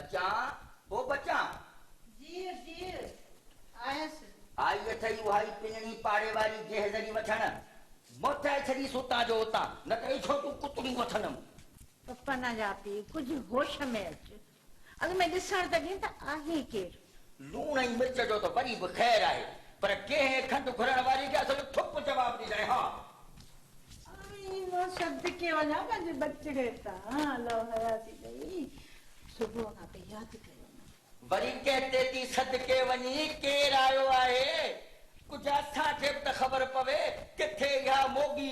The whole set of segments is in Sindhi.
بچان، او بچان! جيء جيء، آيس. آئي اٿئي اها ئي پنڻي پاڙي واري گيهه ذري وٺڻ. موٽائي ڇڏيس اتان جو اتان، نه ته اجهو تون ڪتڙيون وٺندم. پپن جا پيء، ڪجهه هوش ۾ اچ. اڳ ۾ ڏسڻ ته ڏين ته آهين ڪير؟ لوڻ ۽ مرچ جو ته وري به خير آهي، پر گيهه ۽ کنڊ گهرڻ واري کي اصل ٿپ جواب ڏجانء ها. آئين مان صدقي وڃان پنهنجي ٻچڙي تان، الله حياتي ڏئي، صبح کان پئي ياد ڪيو نه. وري ڪنهن تي ٿي صدقي وڃين، ڪير آيو آهي؟ ڪجهه اسان کي به ته خبر پوي، ڪٿي اها موڳي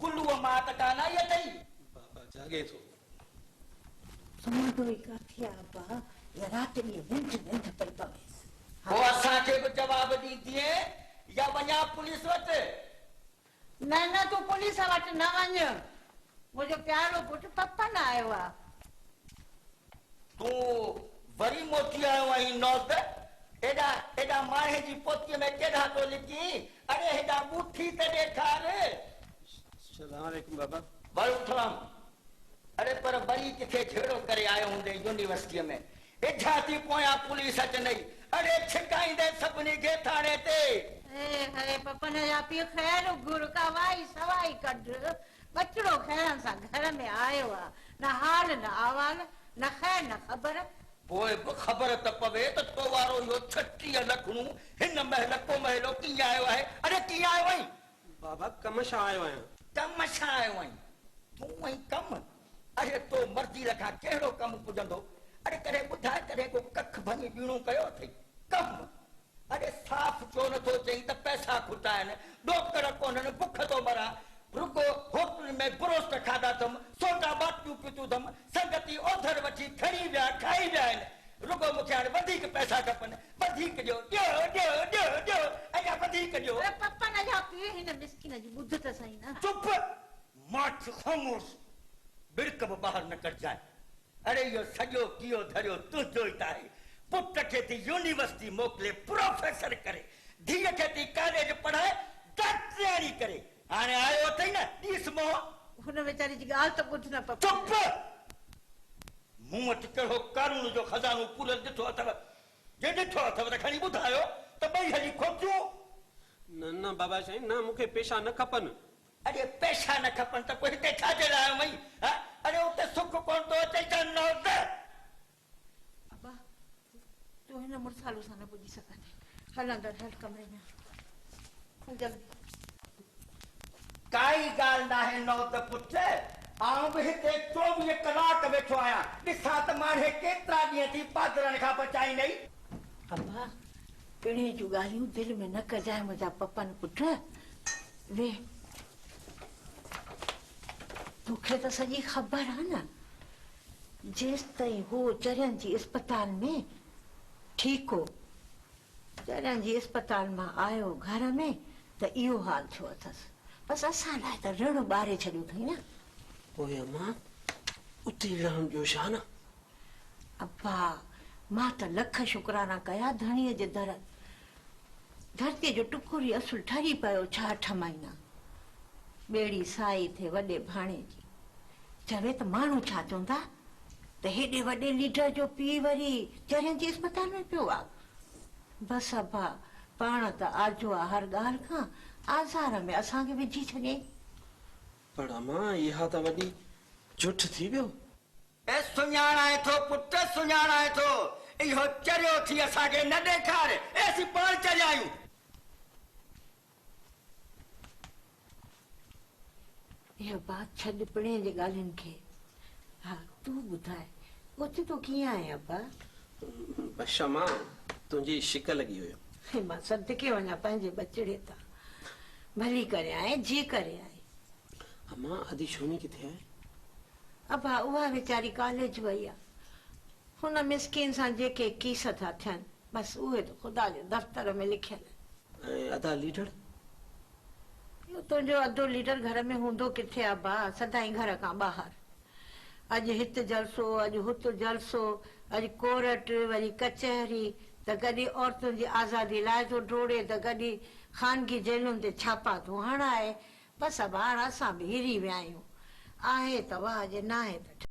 گلوء مان ته ڪانه آئي اٿئي؟ بابا جاڳي ٿو. سمهندو ئي ڪاٿي آ ابا، يا رات ڏينهن ننڊ ننڊ پئي پويس. پوء اسان کي به جواب ڏيندينء يا وڃان پوليس وٽ؟ نه نه تون پوليس وٽ نه وڃ، منهنجو پيارو پٽ پپن آيو آ. تون وري موٽي آيو آهين نوز، ايڏا ايڏا ماڻهي جي پوتيء ۾ ڪيڏانهن ٿو لڪين، اڙي هيڏانهن ٻوٿي ته ڏيکار. سلام عليڪم بابا. وعليڪم سلام. اڙي پر وري ڪٿي جهيڙو ڪري آيو هوندين يونيورسٽيء ۾. اجها ٿي پويان پوليس اچنئي. اڙي ڇڪائيندين سڀني کي ٿاڻي تي. هي هي پپن جا پيء خير گهر ڪا وائي سوائي ڪڍ. ٻچڙو خيرن سان گهر ۾ آيو آ. نه حال نه احوال، نه خير نه خبر. پوء به خبر ته پوي ته تو وارو اهو 36 لکڻو هن مهل ڪومهلو ڪيئن آيو آهي. اڙي ڪيئن آيو آهين؟ بابا ڪم ڇا آيو آهيان. ڪم ڇا آيو آهين؟ تون ۽ ڪم؟ اڙي تو مرضي کان ڪهڙو ڪم پڄندو؟ اڙي ڪڏهن ٻڌاء ڪڏهن ڪو ڪک ڀڃي ٻيڻو ڪيو اٿئي؟ ڪم؟ اڙي صاف ڇو نه ٿو چئين ته پئسا کٽا آهن، ڏوڪڙ ڪونهن، بک ٿو مران، رڳو هوٽلن ۾ بروسٽ کاڌا اٿم، سوڊا ٻاٽليون پيتيون اٿم، سنگتي اوڌر وٺي کڻي ويا، کائي ويا آهن. رڳو مون کي هاڻي وڌيڪ پئسا کپن، وڌيڪ ڏيو، ڏيو، ڏيو، ڏيو، ڏيو، اڃا وڌيڪ ڏيو. اڙي پپن جا پيء هن مسڪين جي ٻڌ ته سهي نه. چپ! ماٺ خاموش! ٻڙڪ به ٻاهر نه ڪڍجانء. اڙي اهو سڄو ڪيو ڌريو تنهنجو ئي ته آهي. پٽ کي ٿي يونيورسٽي موڪلي پروفيسر ڪري، ڌيء کي ٿي ڪاليج پڙهائي ڊاڪٽرياڻي ڪري. هاڻي آيو اٿئي نه، ڏيس منهن. هن ويچاري جي ڳالهه ته ٻڌ نه پپن. چپ! مون وٽ ڪهڙو قارون جو خزانو پوريل ڏٺو اٿو؟ جي ڏٺو اٿو ته کڻي ٻڌايو ته ٻئي هلي کوٽيون. نه نه بابا سائين نه مون کي پيشا نه کپن. اڙي پيشا نه کپن ته پوء هتي ڇا جي لاء آيو آهين؟ ها؟ اڙي اتي سک ڪونه ٿو اچئي ڇا نوز؟ ابا تون هن مڙسالو سان نه پڄي سگهندين. هل اندر هل ڪمري ۾ هل جلدي. ڪائي ڳالهه ناهي نوز پٽ، آئون به هتي 24 ڪلاڪ ويٺو آهيان، ڏسان ته ماڻهي ڪيترا ڏينهن ٿي پادرن کان بچائيندئي. ابا پڻهين جون ڳالهيون دل ۾ نه ڪجانء منهنجا پپن پٽ، ويهه. توکي ته سڄي خبر آ نه. جيستائين هو چرين جي اسپتال ۾ ٺيڪ هو. چرين جي اسپتال مان آيو گهر ۾ ته اهو حال ٿيو اٿس. بس اسان لاء ته رڙ ٻاري ڇڏيو اٿئي نه. پوء امان اتي رهڻ جو ڇا نه. ابا مان ته لک شڪرانا ڪيا ڌڻيء جي در. ڌرتيء جو ٽڪر ئي اصل ٺري پيو ڇهه اٺ مهينا. ٻيڙي سائي ٿئي وڏي ڀاڻي جي. چوي ته ماڻهو ڇا چوندا ته هيڏي وڏي ليڊر جو پيء وري چرين جي اسپتال ۾ پيو آ. بس ابا پاڻ ته آجو آ هر ڳالهه کان، آزار ۾ اسان کي وجهي ڇڏيائين. پر امان اها ته وڏي جٺ ٿي ويو. اي سڃاڻانء ٿو پٽ سڃاڻانء ٿو، اهو چريو ٿي اسان کي نه ڏيکار، اي اسين پاڻ چريا آهيون. اها بات ڇڏ پڻهين جي ڳالهين کي. ها تون ٻڌاء اوچتو ڪيئن آئين ابا؟ بس امان تنهنجي شڪ لڳي هيم. مان صدقي وڃان پنهنجي ٻچڙي تان. ڀلي ڪري آئين جي ڪري آئين. امان ادي شوني ڪٿي آهي؟ ابا اها ويچاري ڪاليج وئي آ. هن مسڪين سان جيڪي ڪيس ٿا ٿين بس اهي ته خدا جي دفتر ۾ لکيل آهن. ۽ ادا ليڊر؟ اهو تنهنجو ادو ليڊر گهر ۾ هوندو ڪٿي آ ڀاء، سدائين گهر کان ٻاهر. اڄ هت جلسو، اڄ هت جلسو، اڄ ڪورٽ، وري ڪچهري، ته ڪڏهن عورتن جي آزادي لاء ٿو ڊوڙي ته ڪڏهن خانگي جيلن تي ڇاپا ٿو هڻائي. بس اب هاڻ اسان به هري ويا آهيون. آهي ته واهه جي ناهي ته ٺهه.